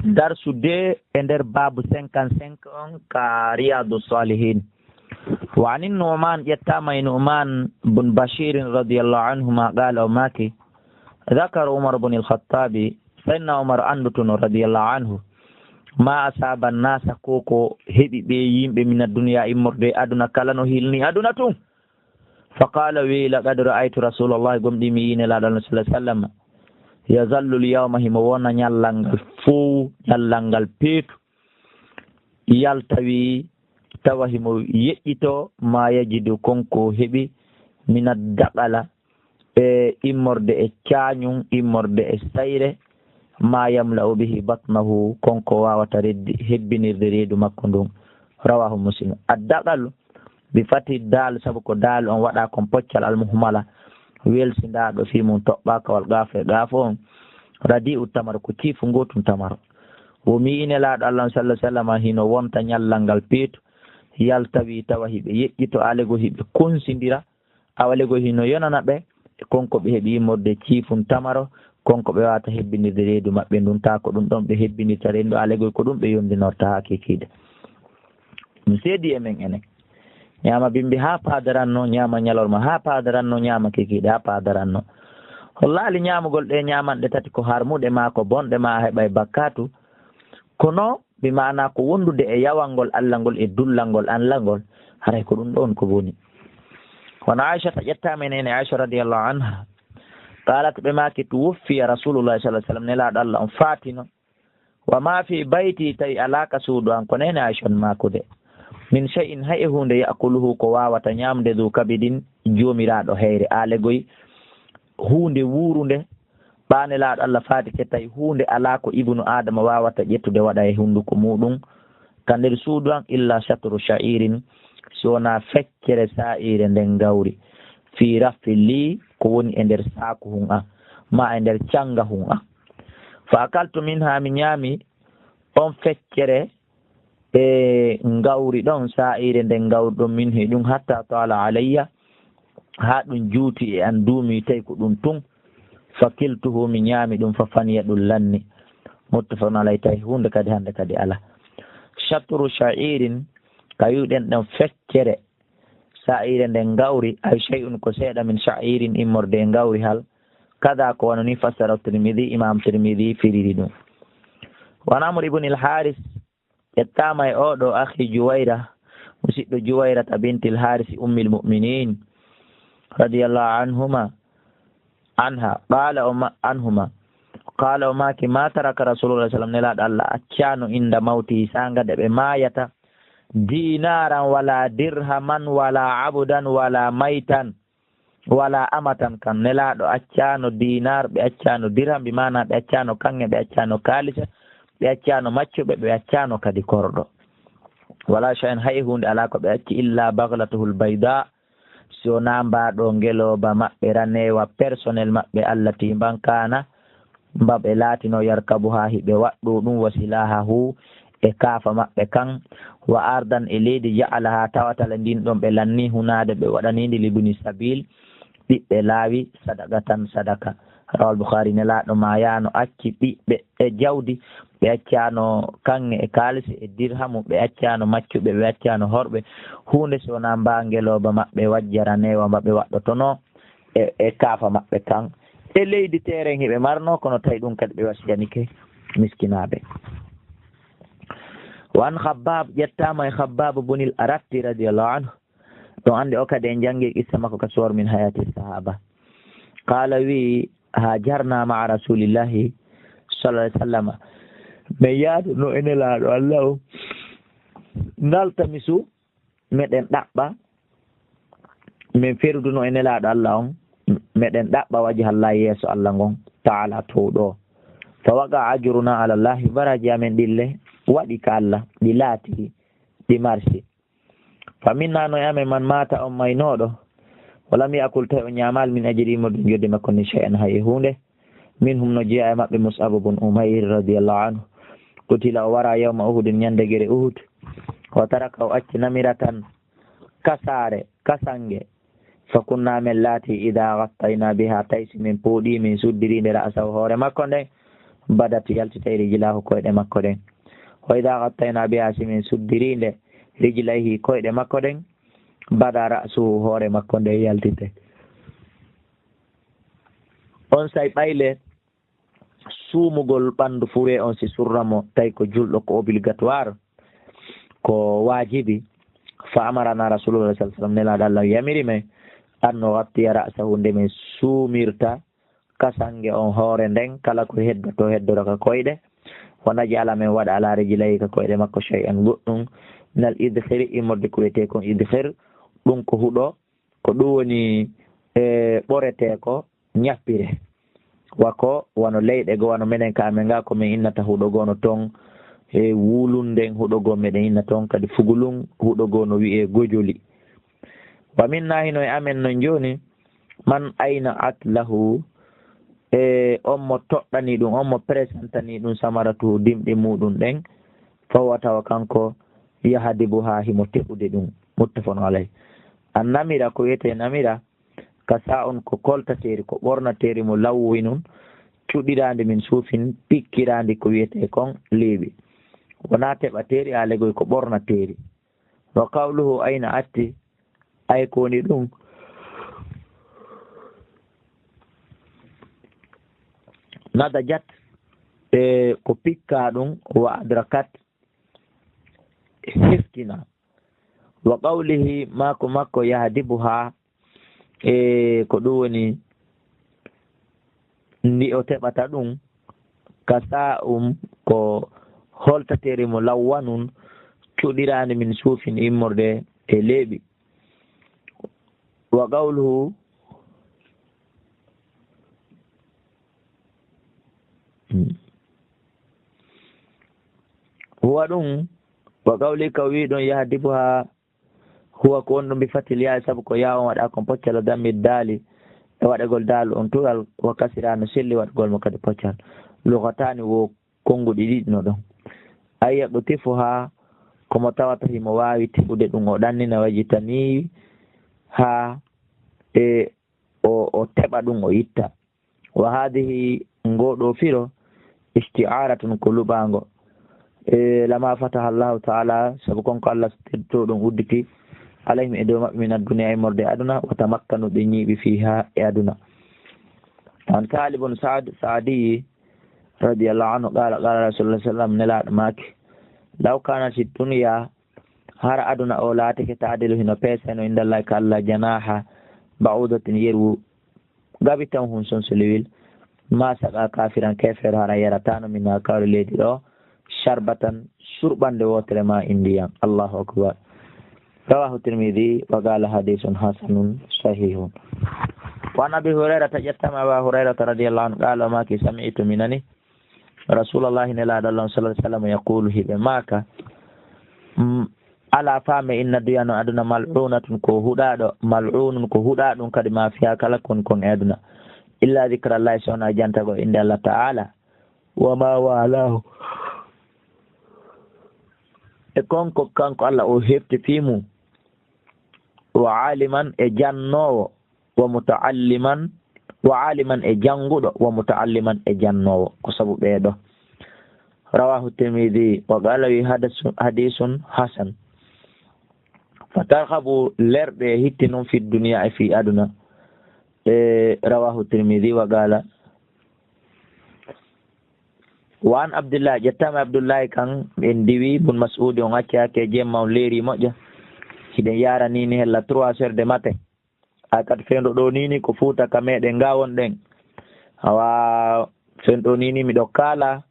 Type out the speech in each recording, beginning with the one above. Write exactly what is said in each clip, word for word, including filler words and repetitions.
Darsu deux e nder baabu cinquante-cinq on ka Riyadu Salihin. Wa anin Nu'man, ƴettaama e Nu'man bun Bashirin radiyallahu anhuma, qala, o maaki, ذكر عمر بن الخطاب, Sayyidina Umar anndutuno radiyallahu anhu, ma asaba nasa, ko ko heɓi ɓe yimɓe, min ad-dunya, immorde e aduna, kala no hilni aduna tun. Fa qala, wi, laqad ra'aytu Rasulullah, gomɗi mi yii Nelaaɗo Allah sallallahu alaihi wasallam, yazallu al-yawma, himo wona ñallal ngal fow, ñallal ngal peetu, yaltawi, tawa himo yeƴƴito, ma yajidu, kon ko heɓi, min ad-daqala, e immorde e caañun, immorde e sayre, ma yamla'u bihi batnahu, kon ko waawata reddi-, hebbinirde reedu makko ndun. Rawahu Muslim. Ad-daqal bi fati dal, sabu ko dal on waɗa kon poccal al-muhmala, welsindaaɗo fii mun toɓɓaaka, wal qaaf e qaaf on. Radi'u tamar, ko ciifu ngootun tamar. Wo mi yii Nelaaɗo Allah sallallahu alaihi wasallam hino wonta ñallal ngal peetu, yaltawi tawa hiɓe yeƴƴito, alego hiɓe konsindira, awa lego hino yonana ɓe, e kon ko ɓe heɓi immorde ciifun tamaro, kon ko ɓe waawata hebbinirde reedu maɓɓe ndun, taa ko ɗun ɗon ɓe hebbinirta reedu, alego ko ɗun ɓe yondinorta haa kiikiiɗe. Ɗun seedi e men enen. Ñaama bimbi haa paadaranno, ñaama ñalorma haa paadaranno, ñaama kiikiiɗe haa paadaranno. Hollaali ñaamugol ɗee ñaamanɗe tati ko harmuɗe maa ko bonɗe maa a heɓay bakkaatu. Kono bi maana ko wondude e yawangol Allah ngol e dullangol Allah ngol, haray ko ɗun ɗon ko boni. Kono Aishata ƴettaama e neene Aisha radiyallahu anha, qalat, ɓe maaki, tuwuffiya Rasulullah sallallahu alaihi wasallam, Nelaaɗo Allah on faatino, wa ma fi bayti, tawi alaa ka suudu an, ko neene Aisha on maakude, min shay'in, hay e huunde, ya'kuluhu, ko waawata ñaamde, dhu kabidin, joomiraaɗo heyre, aalegoy huunde wuurunde, ɓaa Nelaaɗo Allah faatike, tawi huunde alaa ko ibnu Aadama waawata ƴettude waɗa e hunnduko muuɗun ka nder suudu an, illa shatru sha'irin, si wonaa feccere saa'iire nden ngawri, fii raffi lii, ko woni e nder saakuhun an, maa e nder cangahun an. Fa akaltu minha, mi ñaami on feccere e ngawri ɗon, saa'iire nden ngawri ɗon, minhu e ɗun, hatta taala alayya, haa ɗun juuti e an, duumi, tawi ko ɗun tun. Fa kiltuhu, mi ñaami ɗun, fa faniya, ɗun lanni. Muttafaqun alayhi, tawi huunde kadi hannde kadi alaa. Shatru sha'irin, ka wi'uɗen ɗon feccere saa'iire nden ngawri, ay shay'un, ko seeɗa, min sha'irin, immorde e ngawri hal. Kada, ko wano ni fassara Tirmidhi, Imam Tirmidhi firiri ɗun. Wa an Amr ibn al-Haris, ƴettaama e oo ɗoo akhi Juwayra, musiɗɗo Juwayrata bintil Harisi ummil mu'minin, radiyallahu anhuma, anha, qala o ma-, anhuma, qala o maaki, ma taraka Rasulullah sallam, Nelaaɗo Allah accaano inda mawti, saanga de ɓe maayata, dinaran wala dirhaman wala abdan wala maytan, wala amatan kan. Nelaaɗo accaano dinar, ɓe accaano dirham, bi maana ɓe accaano kaŋŋe, ɓe accaano kaalisa, ɓe accaano maccuɓe, ɓe accaano kadi korɗo. Wala shay'an, hay huunde alaa ko ɓe acci, illa baghlatuhul bayda, si wonaa mbaa ɗoo ngelooba maɓɓe raneewa personnel maɓɓe, allati mban kana, mba ɓe laatino yarkabuhaa hiɓe waɗɗoo ɗun, wa silahahu e kaafa maɓɓe kan, wa ardan e leydi ja'alahaa tawata le ndin ɗon ɓe lanni hunaade ɓe waɗanii ndi libni sabil ɓiɓɓe laawi sadaqatan sadaka. Rawal Bukhari, Nelaaɗo maayaano acci ɓiɓɓe e jawdi, ɓe accaano kaŋŋe e kaalisi e dirhamu, ɓe accaano maccuɓe, ɓe accaano horɓe, huunde si wonaa mbaa ngelooba maɓɓe wajjara neewa mba ɓe waɗɗotonoo e, e kaafa maɓɓe kan, e leydi teeren hiɓe marnoo, kono tawi ɗun kadi ɓe wasiyanike miskinaaɓe. Wa an Khabbab, ƴettaama e Khabbab bunil Aratti radiyallahu anhu. Ɗon anndi o kadi en janngi qissa makko ka Suwar min Hayati Sahaba. Qala, wi, hajarna ma'a Rasulillahi sallallahu alaihi wasallam. Men yaaduno e Nelaaɗo Allah o. Naltamisu, meɗen ɗaɓɓa, men ferduno e Nelaaɗo Allah on, meɗen ɗaɓɓa wajhallahi, yeeso Allah ngon, ta'ala towɗo. Fa waqa ajruna ala Allahi, baraaji amen ɗin le waɗi ka Allah, ɗi laati, ɗi marsi. Fa minna, no e amen, man mata, on maynooɗo, wa lam ya'kul, tawi o ñaamaali, min ajrihi, mo ɗum jodde makko nden, shay'an, hay e huunde. Minhum, no jeyaa e maɓɓe Mus'ab bun Umayr radiyallahu anhu. Qutila, o wara yawma Uhudin, ñande gere Uhud. Wa taraka, o acci namiratan, kasaare, kasange. Fa kunna, men laati, idha ghattayna biha, tawi si min pooɗi, min suddiri nde ra'sahu, hoore makko nden, badat yaltitay rijlahu koyɗe makko ɗen. Wa idha ghattayna biha, si min suddirii nde, rijlayhi koyɗe makko ɗen, bada ra'suhu hoore makko nde yaltitay. On say ɓayle suumugol ɓanndu furee on si surra mo, tawi ko julɗo ko obligatoire, ko waajibi. Fa amarana Rasulullah sallallahu alaihi wasallam, Nelaaɗo Allah yamiri men, an nugattiya ra'sahu, nde men suumirta kasange on hoore nden, kala ko heddoto, heddora ka koyɗe. Wa naj'ala, men waɗa, ala rijlayhi, ka koyɗe makko, shay'an, goɗɗum, minal idkhiri, immorde ko wiyetee kon idkhir, ɗum ko huɗo, ko ɗum woni, e, ɓoretee ko ñappire. Wa ko wano leyɗe goo, wano menen ka amen ga, ko min innata huɗo goo no ton, e, wulunden huɗo goo meɗen inna ton, kadi fugulun huɗo goo no wi'ee gojoli. Wa minna, hino e amen non jooni, man ayna'at lahu, e, on mo toɗɗani ɗum, on mo presentani ɗum, samaratuhu, dimɗe muɗum ɗen, fa huwa, tawa kanko, yahdibuha, himo teɓude ɗum. Muttafaqun alayh. An namira, ko wiyetee namira, kasa'un, ko koltateeri, ko ɓornateeri, mulawwanun, cuɗiraandi, min suufin, pikkiraandi ko wiyetee kon leeɓi. Wonaa teɓateeri, alegoy ko ɓornateeri. Wa qawluhu ayna'at, ay ko woni ɗum? Nadajat, e ko pikka ɗum, wa adrakat, heftina. Wa qawlihi, maako makko, yahdibuha, e ko ɗum woni ndi o teɓata ɗum, kasa'un, ko holtateeri, mulawwanun, cuɗiraandi, min suufin, immorde e leeɓi. Wa qawluhu, huwa ɗum, wa qawli, ka wi ɗum, yahdibuha, huwa ko woni ɗum bi fathil yaa, sabu ko yaa on waɗa kon poccal, dammi daali, e waɗagol daal on tural, wa kasira, no selli waɗagol mo kadi poccal. Lughataani, wo konnguɗi ɗiɗi no ɗon. Ay yaqtifuha, ko mo tawata himo waawi teɓude ɗum, o ɗannina, wajitani ha, e o, o teɓa ɗum, o itta. Wa haadihi, ngoo ɗoo firo, isti'aaratun, ko luɓaango. E lama fataha Allahu ta'ala, sabu kon ko Allah tedduɗo ɗum udditi, alayhim, e dow maɓɓe, min ad-dunya, immorde aduna, wa tamakkanu, ɓe ñiiɓi, fiha, e aduna. An Sahal ibn Sa'd, Sa'di, radiyallahu anhu, qala, qala Rasulullah sallallahu alaihi wasallam, Nelaaɗo maaki, law kanat ad-dunya, hara aduna o laatike, ta'dilu, hino peeseno, inda Allah, ka Allah, janaha ba'udatin, yerwu gabi tan hun sonsolewel, ma saqa kafiran, keefeero hara yarataano, min ha kawri leydi ɗo, sharbatan, surɓande wootere ma in ndiyan. Allahu akbar. Rawahu Tirmidhi wa qala hadithun hasanun sahihun. Wa an Abi Hurayrata, ƴettama Aba Hurayrata radiyallahu anhu, qala, o maaki, sami'tu, mi nani, Rasulallahi, Nelaaɗo Allah, sallallahu alaihi wasallam, yaqulu, hiɓe maaka, mm, ala faame, inna dunya, no aduna, mal'unatun, ko huɗaaɗo, mal'unun, ko huɗaaɗum kadi, ma fiha, kala kon kon e aduna, illa dhikrallahi, so wonaa jantagol innde Allah ta'ala, wa ma walahu, e kon ko kanko Allah o hefti fii mum, wa aliman, e jannoowo, wa muta'alliman, wa aliman, e jannguɗo, wa muta'alliman, e jannoowo. Ko sabu ɓee ɗoo. Rawahu Tirmidhi, wa qala, wi, hadasu-, hadisun hasan. Fa tarhabu, lerɗe e hitti non, fi dunya, e fii aduna. E rawahu Tirmidhi, wa qala, wa an Abdullah, ƴettama Abdullahi kan, ɓen diwi, bun Mas'udi, on accaaki e jemma, on leeri moƴƴa. Hiɗen yaara ni ni hella trois heures de matin. A kat fewndo ɗo ni ni ko Fuuta ka meɗen ga wonɗen. Awa fewndo ni ni miɗo kaala.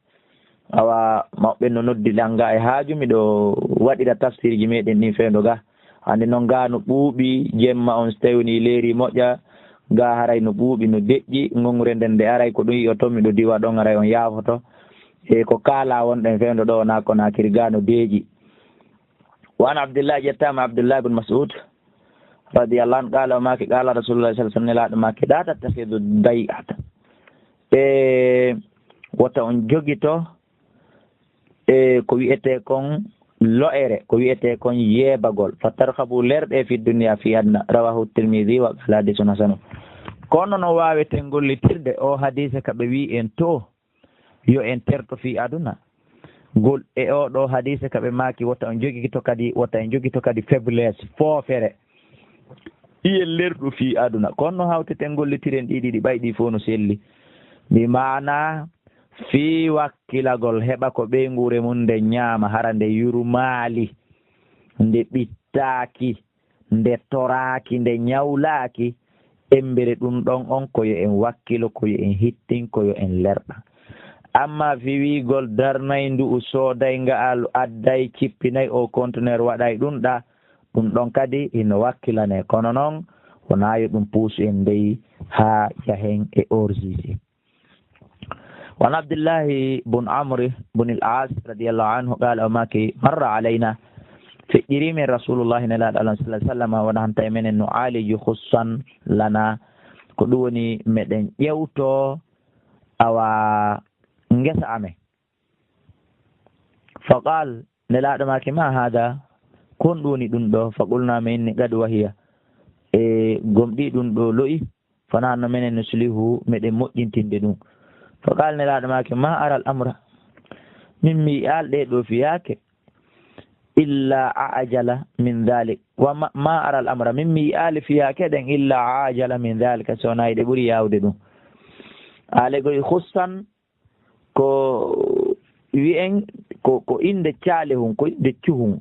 Awa mawɓe no noddi lan ga e haaju, miɗo waɗira tafsirji meɗen ɗin fewndo ga. Andi non ga no ɓuuɓi, jemma on so tawi woni leeri moƴƴa, ga haray no ɓuuɓi, no deƴƴi, ngongre nden nde aray ko ɗum yi'oto, miɗo diwa ɗon aray on yaafoto. E ko kaala wonɗen fewndo ɗo na ko nakiri ga no deeƴi. Wa an Abdullah, ƴettama Abdullah bin Mas'ud, radiyallahu anhu, qala, o maaki, qala Rasulullah sallallahu alaihi wasallam, Nelaaɗo maaki, la tattakhidu day'ata. E wota on jogito, e ko wi'etee kon lo'ere, ko wi'etee kon yeebagol. Fa tarhabu, lerɗe fi dunya, fi aduna. Rawahu Tirmidhi wa qala hadithun hasanun. Kono no waaweten gollitirde o hadise ka ɓe wi'i en to, yo en terto fii aduna. Gol e oo ɗoo hadiise ka ɓe maaki, wota on jogito kadi, wota en jogito kadi faiblesse, foofere. Iye lerɗu fii aduna. Kono no hawteten gollitiren ɗi ɗiɗi, ɓay ɗi fof no selli. Bi maanaa fii wakkilagol heɓa ko ɓeynguure mum nde ñaama, hara nde yurmaali, nde ɓittaaki, nde toraaki, nde ñawlaaki, embere ɗum ɗon on ko yo en wakkilo, ko yo en hittin, ko yo en lerɗa. Amma fii wiigol darnay ndu'u, sooday nga'al, adday, cippinay o conteneur, waɗay ɗum ɗa, ɗum ɗon kadi hino wakkilane. Kono noon, wonaa yo ɗum puusu en dey haa yahen e orgisi. وعن عبد الله بن عمرو بن العاص رضي الله عنه قال، o maaki, مر علينا، feƴƴirii men Rasuulullaahi, Nelaaɗo Allah, sallallaahu alayhi wa sallam, wona hanta e menen no aaliju خصا لنا, ko ɗum woni meɗen ƴewto awa ngesa amen. فقال, Nelaaɗo maaki, ما هذا؟ Ko honɗum woni ɗum ɗo? فقلنا, men inni, قد وهي, e gomɗii ɗum ɗo lo'i, fanaa no menen نصلحه, meɗen moƴƴintinde ɗum. فقال, Nelaaɗo maaki, ما أرى الأمر, min mi yi'aali ɗee ɗoo fiyaake, إلا أعجل من ذلك, wa ma, ما أرى الأمر, min mi yi'aali fiyaake ɗen, إلا أعجل من ذلك, so wonaa hiɗe ɓuri yaawde ɗum. Aale goy خصا, ko wi'en ko, ko innde caalehun, ko innde cuhun.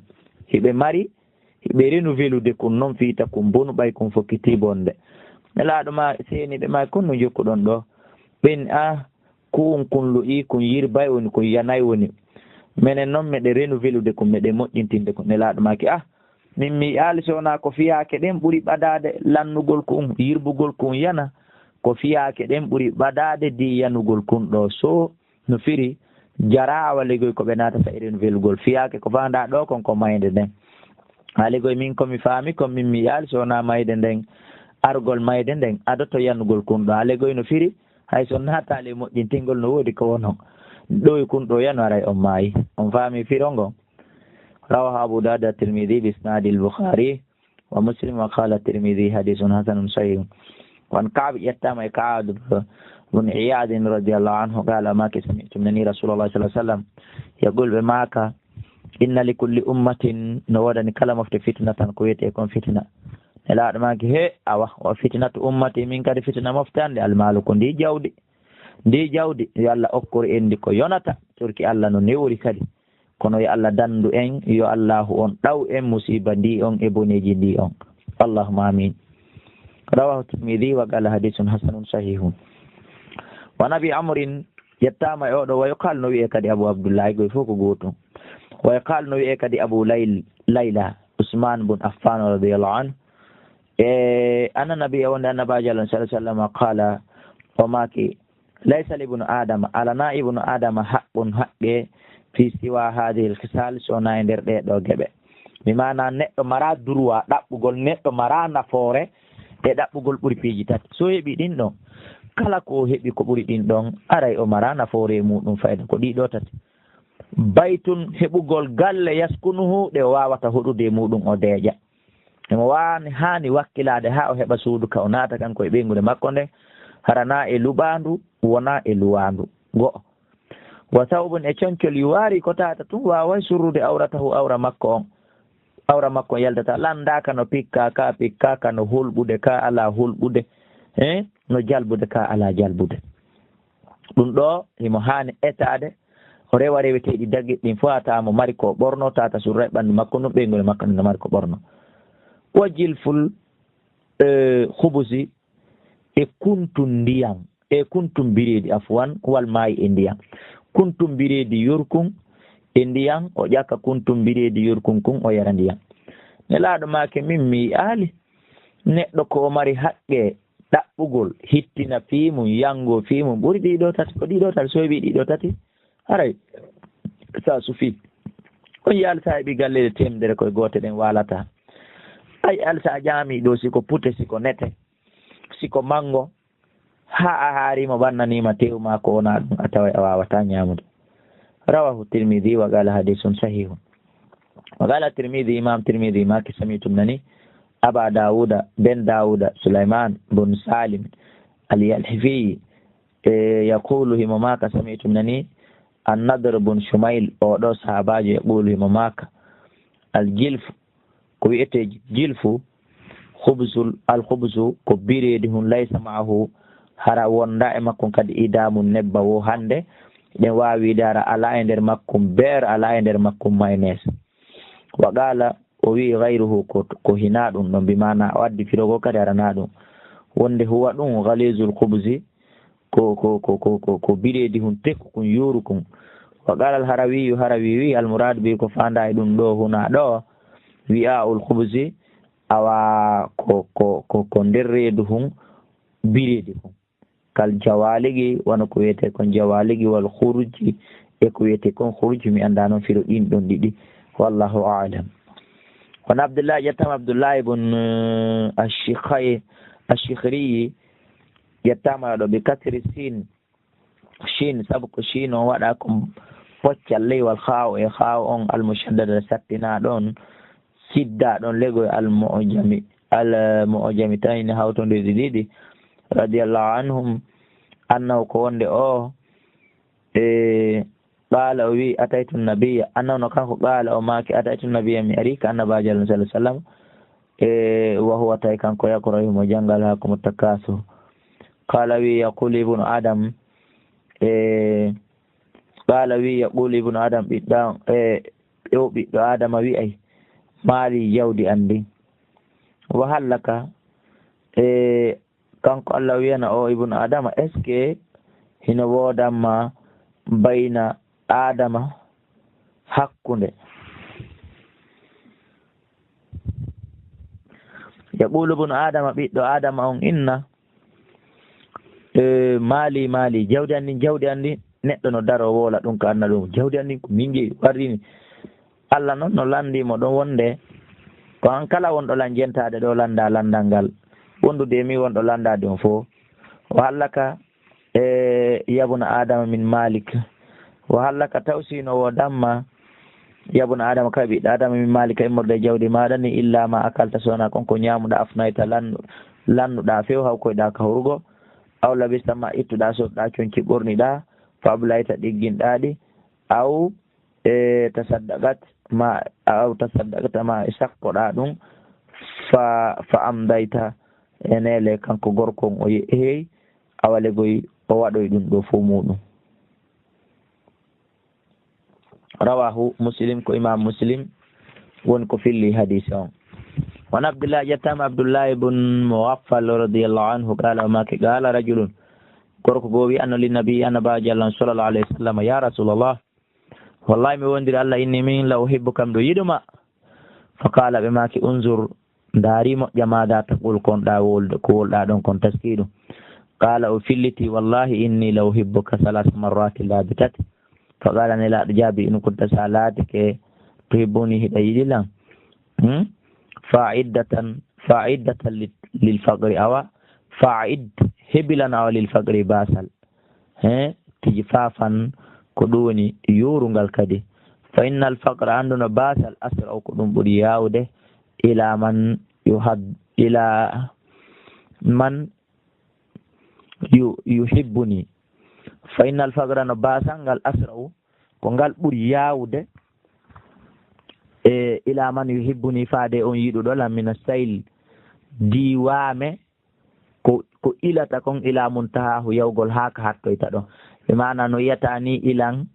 Hiɓe mari, hiɓe renouvelude kun non, fiita kun bonu ɓay kun fokkitii bonde. Nelaaɗo ma seeni ɓe, ma kon no jokkuɗon ɗo? Ɓen a, ku'un kun lo'i, kun yirbay woni, kun yanay woni. Menen non meɗen renouvelude kun, meɗen moƴƴintinde kun. Nelaaɗo maaki, ah, min mi yi'aali so wonaa ko fiyaake ɗen ɓuri ɓadaade lannugol kun, yirbugol kun yana. Ko fiyaake ɗen ɓuri ɓadaade di yanugol kun ɗo. So no firi, jaraa awa legoy ko ɓe naatata e renouvelugol. Fiyaake ko faandaa ɗo kon ko mayde nden. Awa legoy min ko mi faami kon, min mi yi'aali so wonaa mayde nden, argol mayde nden adoto yanugol kun ɗo. Awa legoy no firi, hay so naataali e moƴƴintingol no woodi ko wonon. Ɗo e kun ɗo yano aray on maayi. On faami firo ngon? رواه أبو داود والترمذي بإسناد البخاري ومسلم وقال الترمذي حديث حسن صحيح. وعن كعب, ƴettaama e Ka'b bun Iyaad radiyallahu anhu, قال, o maaki, سمعت, mi nanii, رسول الله صلى الله عليه وسلم يقول, ɓe maaka, إن لكل أمة, no woodani kala mofte فتنة, ko wiyetee kon fitina. Nelaaɗo maaki, he, awa, وفتنة أمتي, min kadi fitina mofte an ɗe, المال, ko ndii jawdi. Ndii jawdi, yo Allah okkor en ndi ko yonata, torki Allah no newori kadi. Kono yo Allah danndu en, yo Allaahu on ɗaw en musiiba ndi on e boneeji ndi on. Allahumma amin. رواه الترمذي وقال حديث حسن صحيح. وعن أبي عمرو, ƴettaama e oo ɗo, ويقال, no wi'ee kadi Abu Abdullahi, goy fof ko gootum. ويقال, no wi'ee kadi Abu Layl-, Layla, Usmaan bun Affaan radiyallahu anhu. E, أن النبي, wonde Annabaajo Allah, صلى الله عليه وسلم, قال, o maaki, ليس لابن آدم, alanaa ibnu Aadama, حق, haqqe, في سوى هذه الخصال, so wonaa e nder ɗee ɗoo geɓe. Mi maanaa neɗɗo maraa droit ɗaɓɓugol, neɗɗo maraa nafoore e ɗaɓɓugol ɓuri piiji tati. So heɓii ɗin ɗon, kala ko o heɓi ko ɓuri ɗin ɗon, aray o maraa nafoore e muuɗum fayda. Ko ɗii ɗoo tati. Baytun, heɓugol galle, يسكنه, ɗe o waawata hoɗude e muuɗum, o deeƴa. Emo waani, haani wakkilaade haa o heɓa suudu ka o naata kanko e ɓeynguure makko nden, hara naa e luɓaandu, wonaa e luwaandu. Go'o. وثوب, e concol, يواري, ko taata tun waaway surrude, عورته, awra makko on. Awra makko on yaltata, lanndaaka no pikkaa ka, pikkaaka no hulɓude ka, alaa hulɓude, eh, no jalbude ka, alaa jalbude. Ɗum ɗo himo haani etaade, o rewa reweteeɗi dagge ɗin fof, haa tawa mo mari ko ɓorno, tata surra e ɓanndu makko, no ɓeynguure makko no mari ko ɓorno. وجلف, eh, الخبز, e kuntum ndiyan, e kuntum bireedi, afwan, والماء, e ndiyan. Kuntum bireedi yorkun e ndiyan, o ƴakka kuntum bireedi yorkun kun, o yara ndiyan. Nelaaɗo maaki, min mi yi'aali neɗɗo ko o mari haqqe ɗaɓɓugol, hittina fii mum, yanngo fii mum, ɓuri ɗii ɗoo tati. Ko ɗii ɗoo tati, so heɓii ɗii ɗoo tati, haray sa sufii. On yi'aali sa heɓii galleeɗe teemedere, koye goote ɗen waalata. Ay, al sa ƴaami ɗoo, si ko pute, si ko nete, si ko manngo, haa a haari mo, ɓannanii ma teewu maa, ko wonaa ɗum, a taway a waawataa ñaamude. رواه الترمذي وقال حديث صحيح. وقال الترمذي, Imaam Tirmidi maaki, سمعت, mi nanii, أبا داود, ben Daawuda, سليمان بن سالم اليلحفي, E, yaqulu, himo maaka, sami'tu, mi nani, An-Nadr bun Shumayl, oo ɗoo sahaabaajo, yaqulu, himo maaka, Al-jilfu, ko wi'etee jilfu, khubzul, al-khubzu, ko bireedi hun, laysa ma'ahu, hara wondaa e makko kadi idaamun, nebba wo hannde, ɗen waawi wi'ude hara alaa e nder makko beer, alaa e nder makko mayonnaise. Wa qaala, o wi'i, ghayruhu, ko, ko hinaa ɗum ɗon, bi maana o addi firo goo kadi hara naa ɗum. Wonde huwa ɗum ghalizul khubzi, ko, ko, ko, ko, ko, ko bireedi hun tekku kun, yuuru kun. Wa qaala al-Harawiyu, Harawi wi'i, al-muraadu bi, ko faandaa e ɗum ɗoo, hunaa ɗoo, wi'aa'ul khubzi, awa ko, ko, ko, ko nder reedu hun bireedi kun. Kal jawaaligi, wano ko wi'etee kon jawaaligi, wal khurji, e ko wi'etee kon khurji, mi anndaa non firo ɗin ɗon ɗiɗi. Wallahu a'lam. Wano Abdullahi, ƴettaama Abdullahi ibn, eh, Ash-Shikhay-, Ash-Shikhriyi, ƴettaama ɗoo bi kasri sin, shin, sabu ko shin on waɗaa ko poccal ley wal khaaw e khaaw on al-mushaddada sattinaa ɗon, siddaa ɗon ley goo al-mu'jami, al-mu'jami tan ina hawtondiri ɗiɗi, radiyallahu anhum, annahu ko wonde o, e, qaala o wi'i, ataytu nabiyya, annahu no kanko qaala o maaki, ataytu nabiyya, mi ari ka annabaajo Allah sallallahu alaihi wasallam, e, wa huwa tawi kanko yaqra'u himo janngal haakumu takasur. Qaala wi'i, yaqulu ibnu Adam, e, qaala wi'i, yaqulu ibnu Adam, ɓiɗɗo, e, o ɓiɗɗo Adama wi'ay, maali jawdi an ndin. Wa hal laka, e, kanko Allah wi'ana o ibnu Adama, est-ce que hino woodan ma bayna Adama hakkunde? Yaqulu ibnu Adama, ɓiɗɗo Adama on inna, e, maali, maali, jawdi an ndin, jawdi an ndin, neɗɗo no daroo woola ɗum ka anna ɗum, jawdi an ndin ko min jeyi, warrini. Allah non no lanndii mo ɗon wonde, ko an kala wonɗo lan jentaade ɗo lannda lanndal ngal, wondude e min wonɗo lanndaade on fof. O hallaka, e, yabuna Adama min Malik. O hallaka taw si no woodan ma, yabuna Adama, ka ɓiɗɗo Adama min Malik, immorde e jawdi maaɗa ni, illa ma akalta, so wonaa kon ko ñaamuɗaa, afnayta, lannu-, lannuɗaa few, haw koyɗaa ka horugo, aw labista ma ittuɗaa, soɗɗaa, conci, ɓorniɗaa, fa ablayta, ɗigginɗaa ɗi, aw e tasaddaqat ma, aw tasaddaqta ma e sakkoɗaa ɗum, fa, fa amdayta e neele kanko gorko on o ye-, heey, awa legoy o waɗoy ɗum ɗo fof muɗum. Rawahu Muslim, ko Imam Muslim woni ko filli hadise on. Wan Abdullah, ƴettama Abdullah ibn Mughaffal radiyallahu anhu, qala, o maaki, qala rajulun, gorko goo wi anno, linnabi, annabaajo Allah on sallallahu alayhi wa sallam, ya Rasulallah, wallahi mi wondiri Allah, inni min la uhibbuka, miɗo yiɗuma. Fa qala, ɓe maaki, unzur, ndaari moƴƴa, maada taqul, kon ɗa wolde, ko wolɗa ɗon kon taskiɗum. Qala, o filliti, wallahi inni la uhibbuka, salasa marrati, laabi tati. Fa qala, Nelaaɗo jaabi, in kunta, sa laatike, tuhibbuni, hiɗa yiɗi lan. Hmm? Fa iddatan, fa iddatan li-, lil faqri, awa, fa id, hebilan awa lil faqri, baasal. He, tigi faafan, ko ɗum woni yoorungal kadi. Fa innal faqra, annduno baasal, asra'u, ko ɗum ɓuri yaawde, ila man yuhab-, ila man yu-, yuhibbuni. Fa innal faqra, no baasal ngal, asra'u, ko ngal ɓuri yaawde, e ila man yuhibbuni, faade on yiɗuɗo lan, mina sayl, diwaame, ko, ko ilata kon, ila muntahaahu, yawgol haa ka hattoyta ɗon. Ɓe maana no yiyata ni ilan,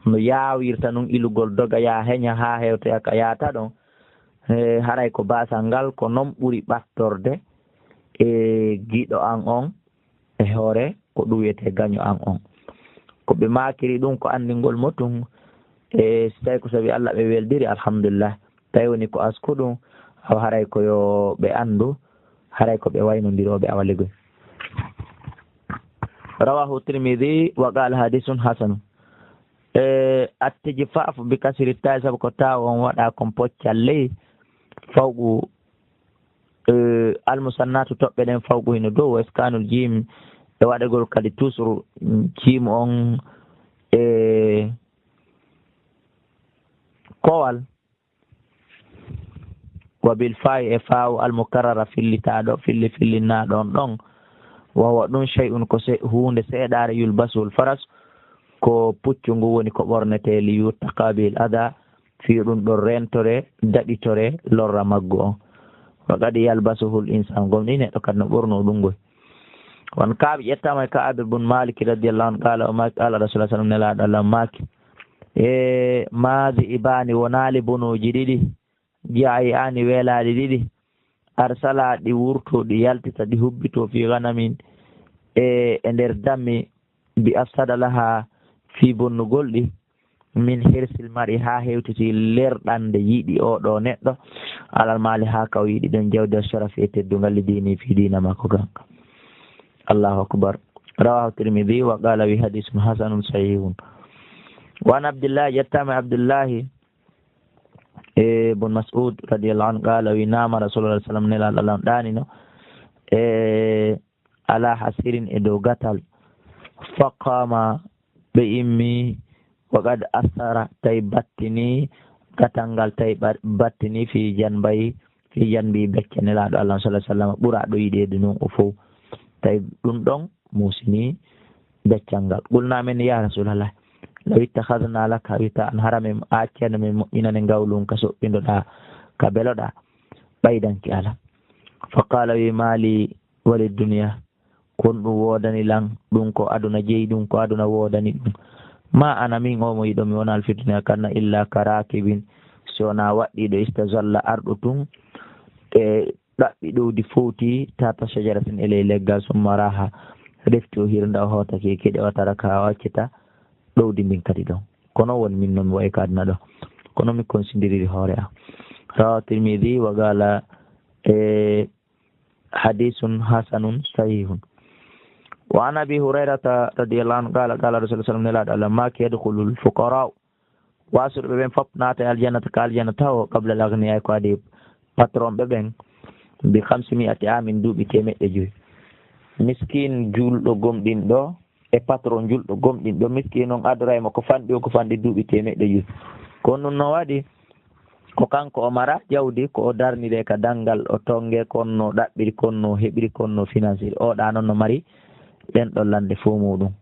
no yaawirta nun ilugol, doga yaa heña haa hewtoya ka yaata ɗon. E, haray ko baasal ngal, ko non ɓuri ɓattorde e giɗo an on, e hoore ko ɗum wiyetee gaño an on. Ko ɓe maakiri ɗum ko anndingol mo tun, e si tawi ko sabi Allah ɓe weldiri, alhamdulillah. Tawi woni ko asku ɗum, awa haray ko yo ɓe anndu, haray ko ɓe waynondirooɓe awa legoy. Rawahu Tirmidhi wa qala hadithun hasan. E, attiji faafu bi kasiri ta'i, sabu ko taaw on waɗa kon poccal ley fawqu, e, almusannatu toɓɓe ɗen fawqu hino dow, wa iskanul jim, e waɗagol kadi tusru jim on, e, kowal. Wa bil fa'i, e faawu almukarrara, fillitaaɗo, filli, fillinnaaɗo on ɗon. Wa huwa ɗum shay'un ko se-, huunde seeɗaare yulbasuhul faras, ko puccu ngu woni ko ɓornetee li yuttaqa bihil ada, fii ɗum ɗo rentore, daɗitore lorra maggu on. Wa qad yalbasuhul insan, gomɗii neɗɗo kadi no ɓornoo ɗum ngoy. Wan kaaɓe ƴettaama e Kaabir bun Malik radiyallahu anhu, qaala o maaki, qaala Rasulullah sallam, nelaaɗo Allah maaki, e maadi ibaani wonaali bonooji ɗiɗi, jaayi aani weelaaɗi ɗiɗi, arsala ɗi wurto, ɗi yaltita, ɗi hubbito fii ganamin e, e nder dammi, bi afsada laha fii bonnugol ɗi, min hirsil mar'i haa hewtiti lerɗande yiɗi oo ɗoo neɗɗo, alal maali haa ka o yiɗi ɗon jawdi, sharafi e teddungal, li diini fii diina makko kanka. Allahu akbar. Rawahu Tirmidhi wa qala wi hadisun hasanun sahihun. Wa an Abdillahi, ƴettaama Abdillahi, e, bun Mas'ud radiyallahu anhu, qala wi nama Rasulullah sallam, nelaaɗo Allah ɗaanino, e, ala hasirin e dow gatal. Faqama, ɓe immi, wa qad asara, tawi battini gatal ngal, tawi ba-, battini fi janbay, fi janbi becce nelaaɗo Allah sallallahu alaihi wasallam, ɓuraaɗo yiɗeede non o fow. Tawi ɗum ɗon musini beccal ngal. Qulna min ya Rasulallah, law ittakhadhna laka wita'an, hara min accano min moƴƴinane ngawlun ka soɓɓindoɗa, ka beloɗa, ɓaydanki ala. Faqala wi mali wali dunya, kon ɗum woodani lan, ɗum ko aduna jeyi, ɗum ko aduna woodani ɗum. Ma ana min o mo yiɗo mi wona alfituna kanna illa ka rakibin, si wona waɗɗiiɗo istazalla arɗo tun, e ɗaɓɓi ɗowdi fowti, tata shajaratin e ley leggal, summa raha, refti o hirnda o hootake keɗe o taraka o accita ɗowdi ndin kadi ɗon. Kono won min non wayi ka aduna ɗo. Kono mi konsindiriri hoore am. Rawahu Tirmidhi wa qala, e, hadisun hasanun sahihun. Wa an Abi Hurayrata radiyallahu anhu qala, qala Rasulullah sallallahu alaihi wasallam, nelaaɗo Allah maaki, yadkhulul fuqara'u, waasuɓe ɓen fof naata e aljannata, ka aljanna tawo, qabla al aghniya, ko adi patron ɓe ɓen, bi khamsi mi'ati amin, duuɓi teemeɗɗe joyi. Miskin julɗo gomɗinɗo e patron julɗo gomɗinɗo, miskin on adoray mo ko fanɗi o, ko fanɗi duuɓi teemeɗɗe joyi. Ko ɗum no waɗi, ko kanko o mara jawdi, ko o darnire ka dangal, o tonge konno, ɗaɓɓiri konno, heɓiri konno, finansiri. O ɗa non no mari ɗen ɗon lande fof muɗum.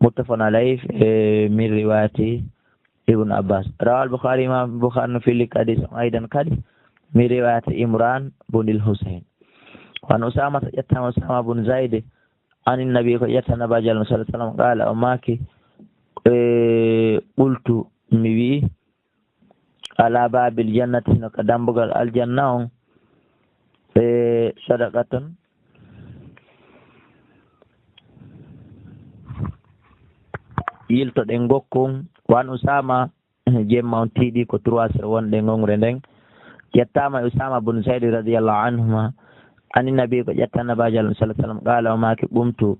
Muttafaqun alayh, e, min riwayati Ibn Abbas. Rawal Bukhari, Imam Bukhari no fili hadis on aydan kadi, min riwayati Imran bun al Husayn. Wan Usama, ƴettama Usama bun Zaid, anin nabi, ko ƴetta Nabaajo Allah sallallahu alaihi wasallam, qala, o maaki, e, qultu, mi wi'i, ala babil jannati, no ka dambugal aljanna on, e, sadaqatun, yiltoɗen gokkun. Wan Usama, jemma on tiiɗi ko trois heures wonde ngongre nden. Ƴettaama e Usama bun Zaid radiyallahu anhuma, ani nabi, ko ƴetta Nabaajo Allah sallallahu alaihi wasallam, qala, o maaki, qumtu,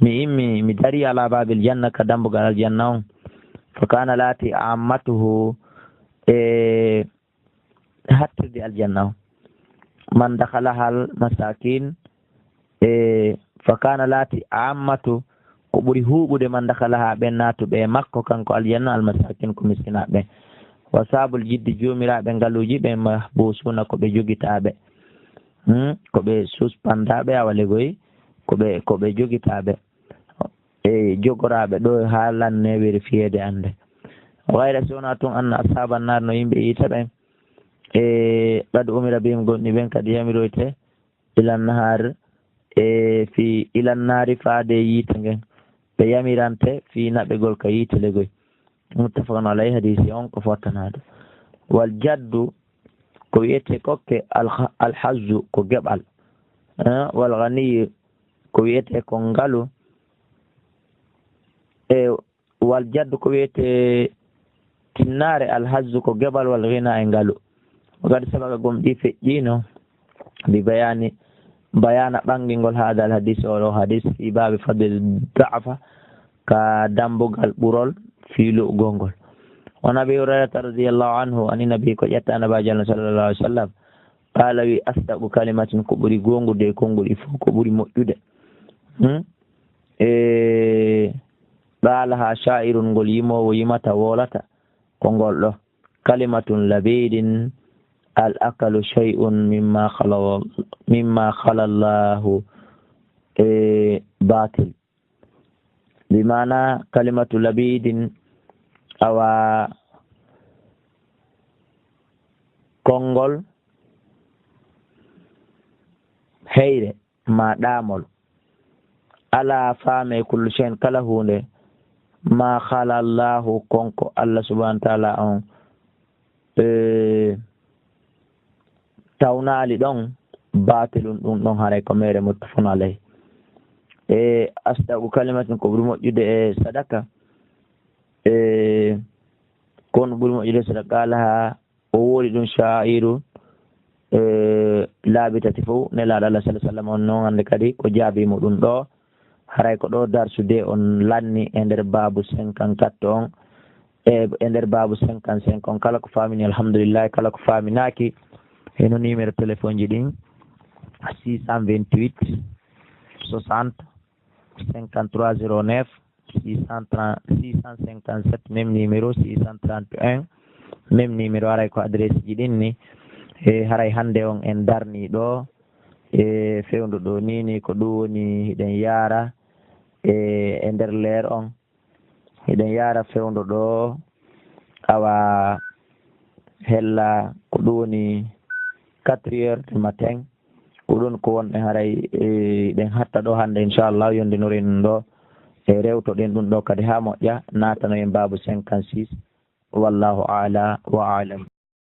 mi immi, mi dari, ala babil janna, ka dambugal aljanna on. Fa kana lati ammatuhu, e hattirde aljanna on. Man dakhalahal masakin, e fa kana lati ammatu, ko ɓuri huuɓude man dakhalaha ɓen naatuɓe e makko kanko aljanna, al masakin ko miskinaaɓe ɓen. Wa sabul jiddi, joomiraaɓe ngaluuji ɓen, mahbusuna, ko ɓe jogitaaɓe. Hmm? Ko ɓe suspendaaɓe, awa legoy, ko ɓe, ko ɓe jogitaaɓe. E jogoraaɓe ɗo haa lanne vérifiéde annde. Wayra si wonaa tun anna ashaban nar, no yimɓe yiite ɓen. E qad umira bihim, gonɗi ɓen kadi yamiroyte, ilan nahar, e fi ilan nari, faade yiite ngen. Ɓe yamirante fi naɓegol ka yiite legoy. Muttafaqun alayhi, hadisi on ko fottanaɗo. Wal jaddu, ko wiyete kokke, al, al hazzu, ko geɓal. Eh, wal ghaniyu, ko wiyete ko ngalu. E wal jaddu, ko wiyete tinnaare, al hazzu, ko geɓal, wal ghina, e ngalu. Wa qad sabaqa, gomɗii feƴƴiino, bi bayani, bayana ɓangingol hadal hadis, oo ɗoo hadis, fi babi fadli da'fa, ka dambugal ɓurol fii lu'ugol ngol. Wa an Abi Hurayrata radiyallahu anhu, ani nabi, ko ƴetta Nabaajo Allah sallallahu alaihi wasallam, qala, wi, asdaqu kalimatin, ko ɓuri goongude e konguɗi fof, ko ɓuri moƴƴude. Hmm? E qalaha sha'irun, ngol yimoowo yimata, wolata, ko ngol ɗoo. Kalimatun labidin, الأكل شيء مما خلا، مما خلا الله، e, باطل. Bi maana kalimatu labidin, awa konngol heyre ma ɗaamol. Alaa faame kullu shay'in, kala huunde, ma khala Allahu, kon ko Allah subhanahu wa ta'ala on, e, tawnaali ɗon, baatilun, ɗum ɗon haray ko meere, muttafaqun alayh. E, asdaqu kalimatin, ko ɓuri moƴƴude e sadaka, e, kon ɓuri moƴƴude e sadaka, alaha o woodi ɗum sha'iru, e, laabi tati fof, Nelaaɗo Allah sallallahu alaihi wasallam on noon hannde kadi ko jaabi mo ɗum ɗo. Haray ko ɗo darsu de on lanni e nder baabu cinquante-quatre on, e, e nder baabu cinquante-cinq on. Kala ko faamini, alhamdulillah, kala ko faaminaaki, heno numéro téléphone ji ɗin, six cent vingt-huit soixante cinquante-trois zéro neuf, six cent trente, six cent cinquante-sept, même numéro, six cent trente et un, même numéro, haray ko adresse ji ɗin ni. E haray hannde on en darni ɗo, e fewndo ɗo ni, ni ko ɗum woni hiɗen yaara e, e nder leer on. Hiɗen yaara fewndo ɗo, awa hella ko ɗum woni quatre heures du matin. Ko ɗum ko wonɗen haray, e, hiɗen hatta ɗo hannde, inchallah, yondinoren ɗum ɗo. E rewtoɗen ɗum ɗo kadi haa moƴƴa, naatanoyen baabu cinquante-six. Wallahu a'la wa a'lam.